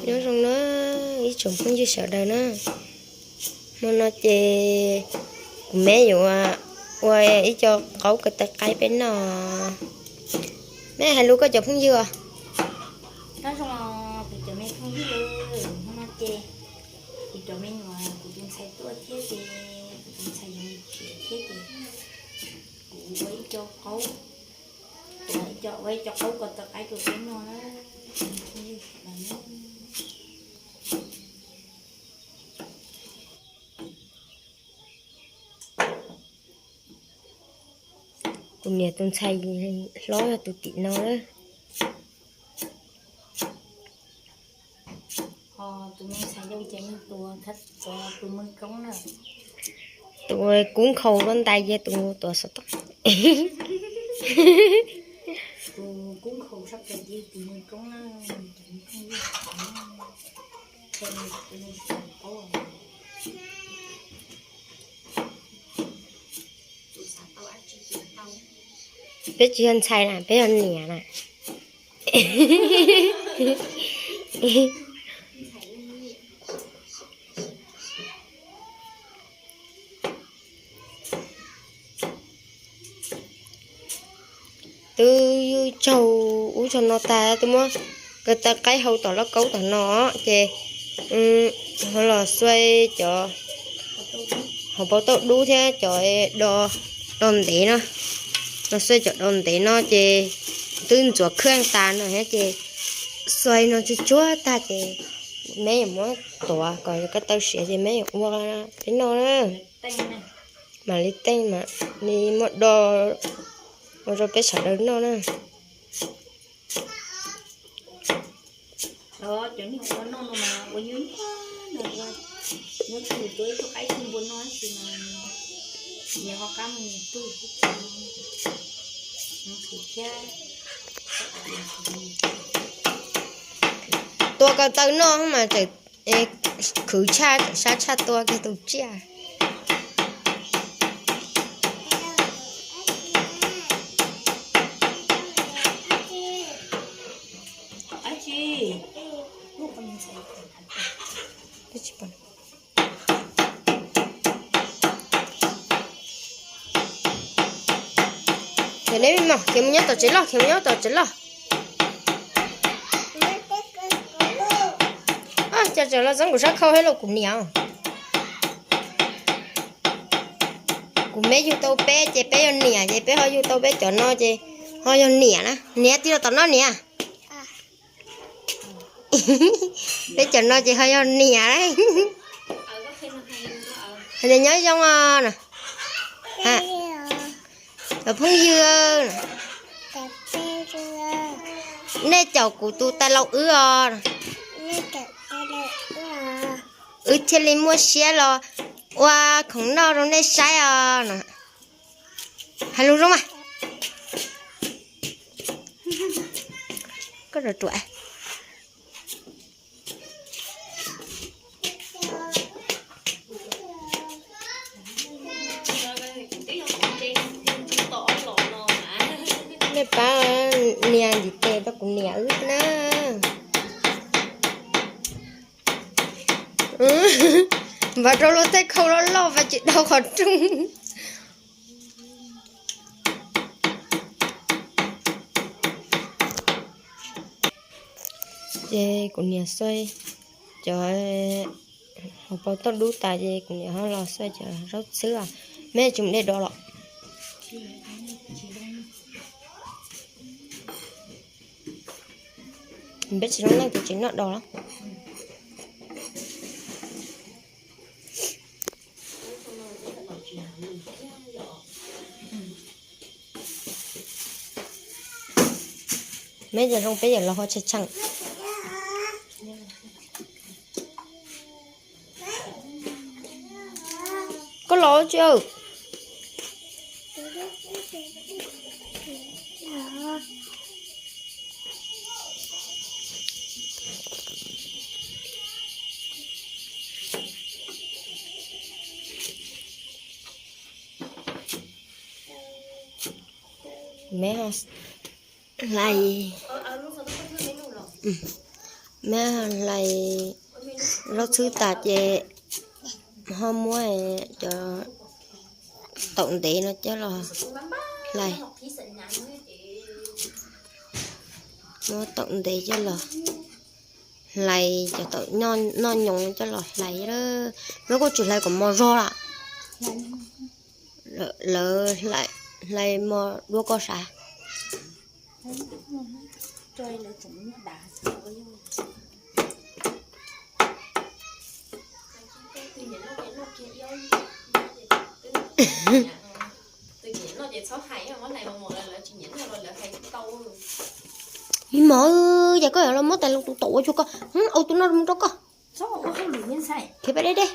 Nyob zoo na ib tsoom phooj ywg sawv daws na. Hmo no ces kuv me yuav ua ib co qaub ko taw qaib peb noj. Me hais lus koj cov phooj ywg os. Nyob zoo kuv cov me phooj ywg, hmo no ces kuv cov me nyuam kuv tus ntxhais tuaj thiab ces kuv tus ntxhais yuav mus tsev thiab ces kuv ua ib co qaub, ua ib co qaub ko taw qaib rau peb noj na. Kuv niam tus ntxhais hlob yog tus tim no na. Tus me ntxhais yau ces yog tus, tus, tus mwj koob na. Tus kub nkhaus luaj ntais ces tus tuav xov tooj. Tus kub nkhaus sab plaws ces tus mwj koob na. Peb tsis yog ntxhais na, peb yog niam na. Twb tsaug ub tsaug no tag twb muab ko taw qaib hau tom lauj kaub tom no ces ho los xuaib cov hauv paus tauj dub thiab cov do, do ntev no, los xuaib cov do ntev no ces twb ntxuav kheej tas no thiab ces xuaib no tsuag tsuag tag ces me yuav muab tuav kom ko taw siav ces me yuav ua peb noj na. Mam li teej mam li muab do ua rau peb sawv daws noj na. Cov niag ua noj no mas ua nyuaj nyuaj no, nyob tsam nws tua ib tug qaib tug npua noj tab sis mas nyias ho qab mus nyias tug xwb ces nws thiab. Tua ko taw noj mas tseem khwv tshaj, tseem sab tshaj tua kiag tus tsiaj. Ces neb mos khiav mus nyob tom tsev loj, khiav mus nyob tom tsev loj. Cas tseem los txeeb kuv sab khau thiab los kuv niam. Kuv me yug tau peb ces peb yog niam ces peb ho yug tau peb cov no ces ho yog niam na. Niam tij los tom no niam. Peb cov no ces ho yog niam. Hais tias nyob zoo os. Cov phooj ywg, nej caum kuv tus tais laus wb os. Wb thiaj li muaj siab los ua khoom noj rau nej saib os. Hais lus zoo mas. Koj ruam ruam. Nej pab nias ntiv tes rau kuv niam wb na. Npaj rau luag tej khau loj loj vas tsis dhau qhov rooj. Ces kuv niam xuaib cov hauv paus tauj dub tas ces kuv niam ho los xuaij cov zaub txhwb os. Meb tsis mus de dos los? Peb tsis zoo neej kuv tsis noj dos los. Meb cov zoo peb yuav los ho tshee tshee. Koj los tsi? Meb ho hlais, Meb hlais zaub txhwb tas ces ho muab cov taum ntev no coj los hlais. Muab taum ntev coj los hlais, cov taum noj nyoos coj los hlais. Meb kuj tsis hlais kom mos zog lawm. Lawv hlais mos dua koj sav. Ib mos, cas koj yuav los muab tais los tus taum ua cuag koj, au tus no mus rau koj. Khiav pab deb deb.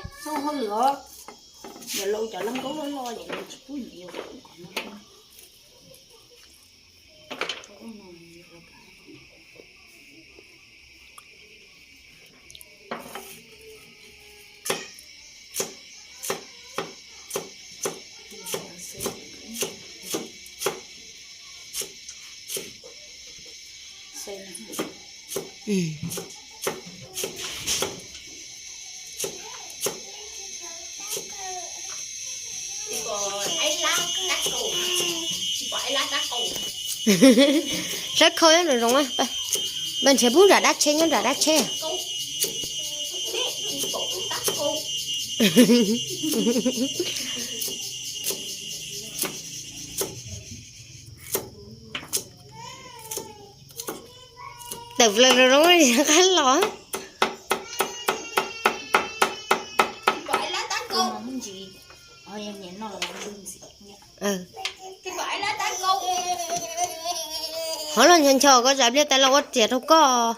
Sab khau nyob nram zoov, npaj nrhiav pub nram dab tsheb, nyob nram dab tsheb. Tawm plaws rau zoo qab los. Hov los ncho ncho koj, tsam pliag tais los ua riam rau koj.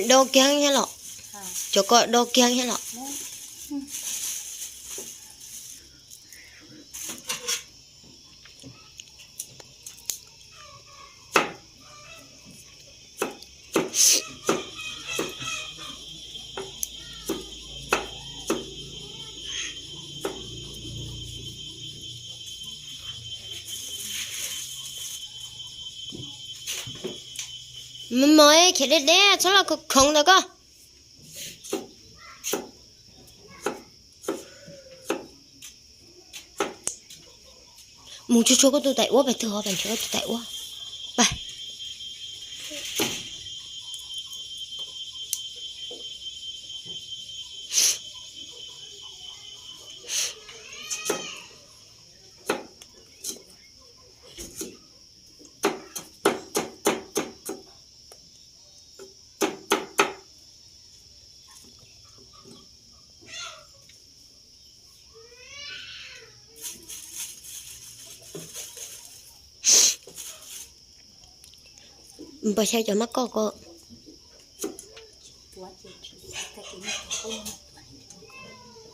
Do kiag thiab los? Cov ko do kiag thiab los? Mus mos, khiav deb deb, txhob los khoov khoov ntawm koj. Mus tsuag tsuag koj tus tais ua, pais twg ho pais nrhiav koj tus tais ua. Pais. Npawg xyaw cov mab koj ko.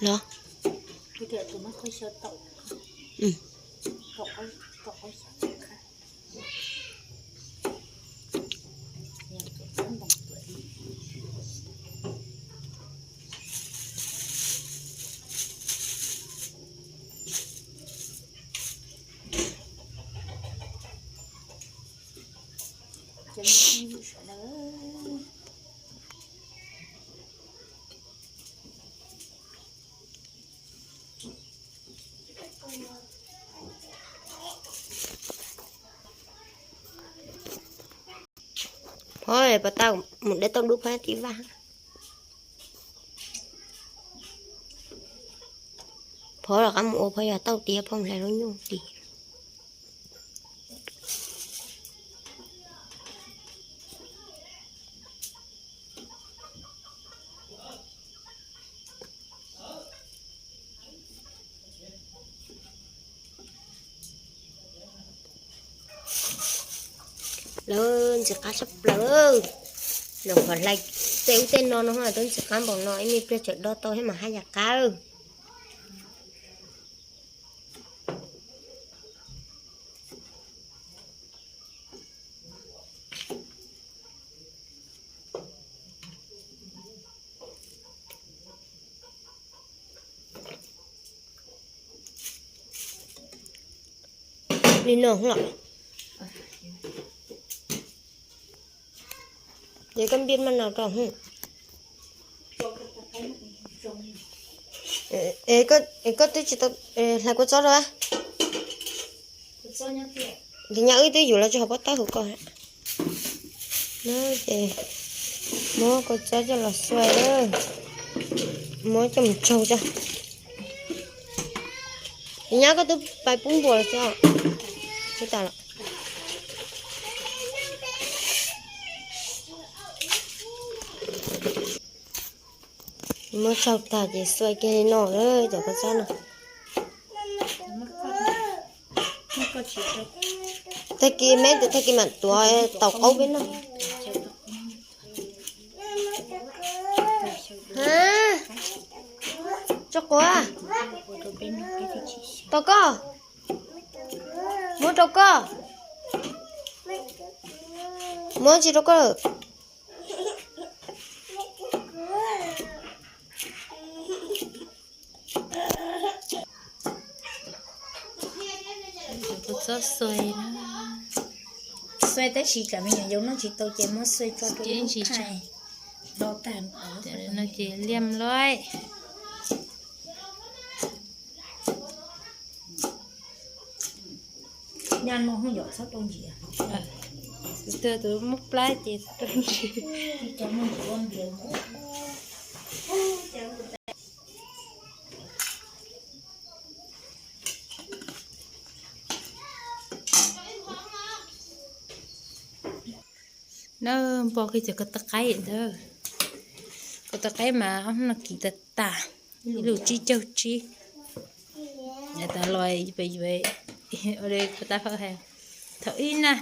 Los. Phov pas tau mus de tauj dub phov tib vaj. Phov los qab mus ua phov yog tauj tiav phov hlais lub nyuj tim. Lawv ntxim qab sab plaws. Lawv qhov hlais tej ub tej no no twb ntxim qab npaum no, ib me pliag tseem do tau thiab mas haj yam qab. Li no los. Ces koj npiaj maj no rau. Koj twb tsis tau hlais kua txob rau. Ces nyab wb twb yuav los tso hauv pob tawb hauv ko. Ces muab kua txob coj los xuas, muab coj mus tsaug tso. Nyab koj twb pais pub npua los tso. Twb tas los. Muab tsaug tag ces xuas kiag li no lawm cov kua txob no. Tag kis me tus tag kis mam tuav tau qaub peb noj. Tso quav. Tau koj. Muab rau koj. Muab tsis rau koj lawm. Kua txob xuas, xuas tab sis tsam me nyuam yaus noj tsis tau ces muab xuas tso rau ib ntsis, do tag no ces liam lawm. Nyab no yog txhob rau ntsis, tus twg tus muaj plab ces txhob rau ntsis. Na, npo kiag cov ko taw qaib ntawd. Ko taw qaib mas ob hnub no kim tas tas, ib lus tsib caug tsib. Yav tas los ua li puag ta phawj hais, thaum ub na,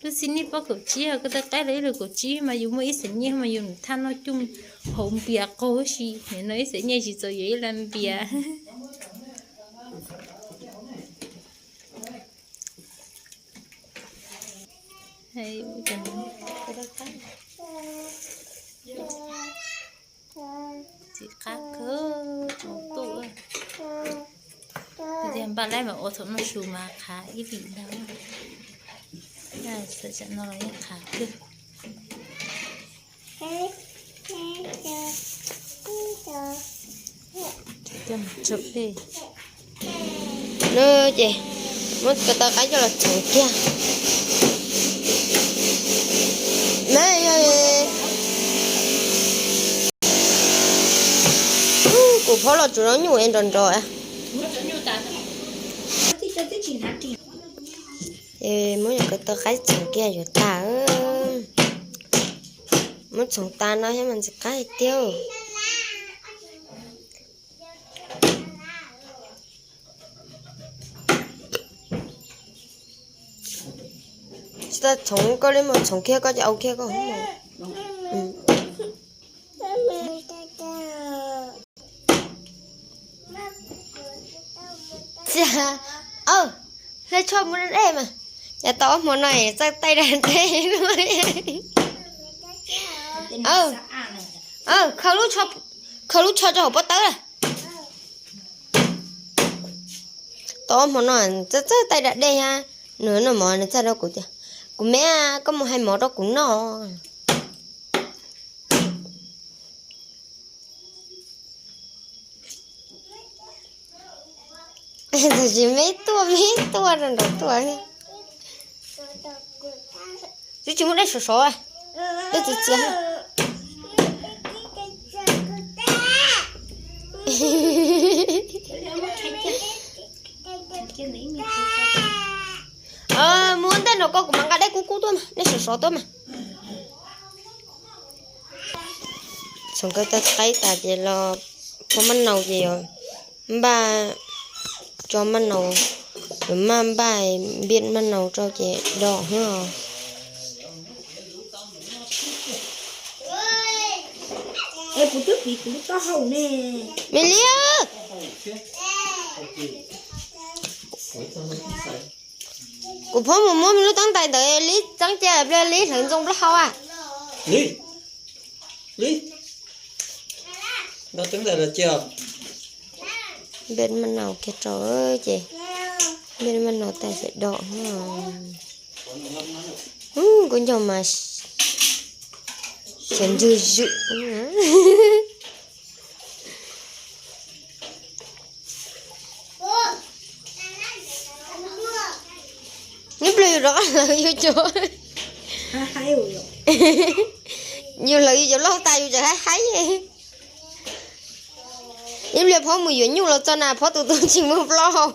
lub xib nej pob kaum tsib, ko taw qaib los ib lus kaum tsib mas yus muaj ib xeem nyiaj mas yus thaj noj cuj haus npias qaug huv si. Nim no ib xeem nyiaj tsis txaus yuav ib lab npias. Txiv qab kawg tsoom tuaj. Tias npaj laib mas ua thaum noj su mas qhav ib vim ntag. Txawm tsam no los yeej qhav kawg. Coj mus tsuam dej. No ces muab ko taw qaib coj los txhoov kiag. Kuv phob los tsuav zaub nyuj nrov nrov. Muab ko taw qaib txhoov kiag yuav tag. Muab txhoov tas no thiab mas ntxim qab tiag. Tsis tas txhoov koj li mas txhoov kiag koj ces au kiag koj. Hle tsho mus da dej mas. Yog tau ob hmo no txawj taij da dej. Khaws lub tsho rau hauv pob tawb. Tau ob hmo no txawj taij da dej thiab. Nws noj mov nws txawj rau kuv tias, kuv me, koj mus hais mov rau kuv noj. Tab sis me tuaj me tuaj rau nraum tuaj. Twb tsis muaj dej sov sov, dej txias txias. Mus ua ntej no koj, kuv mam nqa dej kub kub tuaj mas, dej sov sov tuaj mas. Txhoov ko taw qaib tas ces los phua maj naus ces yuav npaj tso maj naus, yuav maj npaj npiaj maj naus rau ces do hwb os. Me Lib, kuv phob mus muab me lub teeb ntais ntawd Lib txeeb cia, Lib hlawv ntxoo plaub hau a. Npaj maj naus kiag rau ces Npej maj no tais xav dom. Kub ncaug mas xyaw ntswg zwm. Nyob pliag yus rov qab hlawv yus cov, yus hlawv yus cov loj tas yus tseem haib haib. Nyob pliag phob mus yuav nyuj los txog na phob tus tus tsis muaj plaub hau.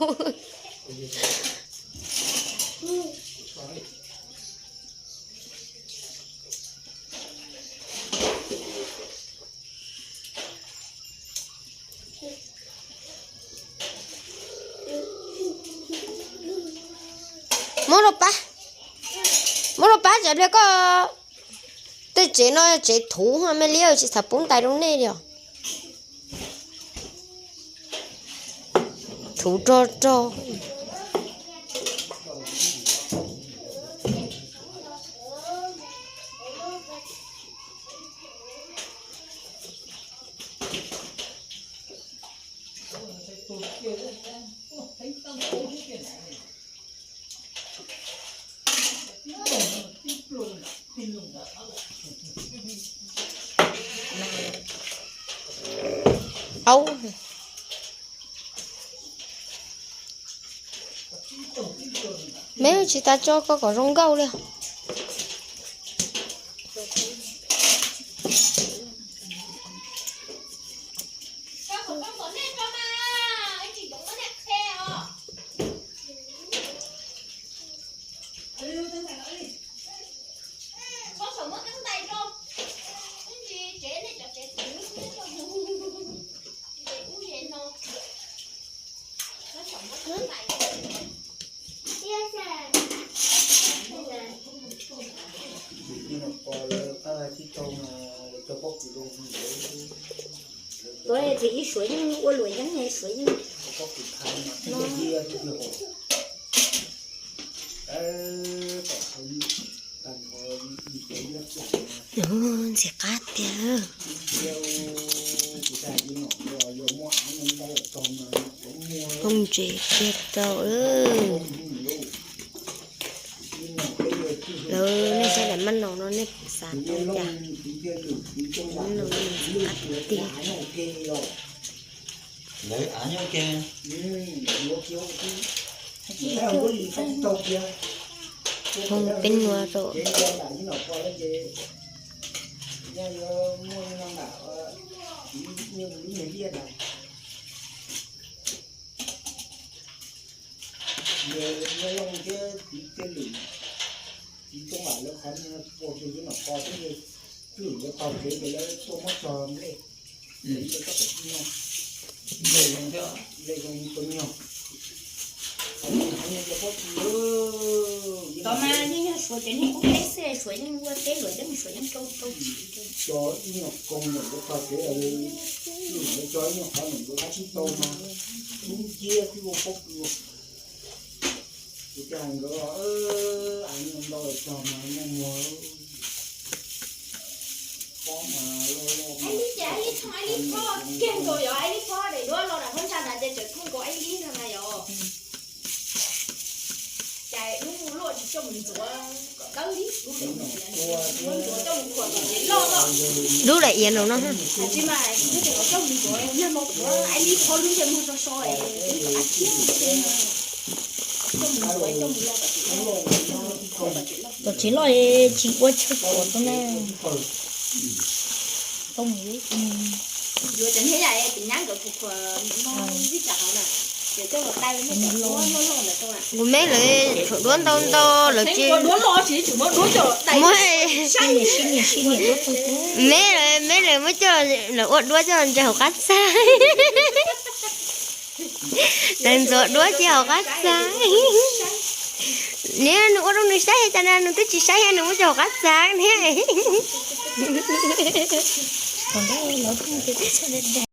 Muab rau pab, muab rau pab tsev pliag koj. Tej tsev no tsev thuv me liab tsis xav pub ntais rau nej li os. Thuv rog rog. Aub, me tsis tas tso koj kom zoo nkauj li. Tuav txiv ib suav yeej ua luam yeeb suav yeej. Ntxim qab tiag. Phooj ntses kiag tau. Lawv nej saib daim maj naus no nej xav tau cas? Maj naus no ntxim qab tiag. Peb nua rau. Tod mas yeej yog suav cov niag ub teb xwb, suav yeej ua teb luam yeeb, suav yeej rau rau tsis rau. Ib li cas ib li thooj ib li phob kiag nkaus yog ib li phob daim duab los nram hoob ntsa ntawd ces tseem thooj nkaus ib li no na yog. Cas lub mus luaj tsis coj mus ntxuav kom dawb li lub daim, ntxuav coj mus khuam kom ces loj loj. Lub daim iav no no. Tsis mas tsis coj mus ntxuav nag hmo kuv ib li phob lub ntsej muag so so es twb ab thiab. Kom tsis loj tsis ua tshaj khuam tau na. Tau mus yuav cov niag yam tim nyab nkawd khuam khuam no ib tsam hauv na, ces coj los dai, kuv meb lawv tshuav duab ntau ntau lawv tsis muab. Meb, meb lawv muab coj lawv ua duab coj ntsia hauv qab txag. Lawv ntxuav duab cia hauv qab txag. Niag nws ua rau nws saib cas na, nws twb tsis saib nws muab coj hauv qab txag thiab.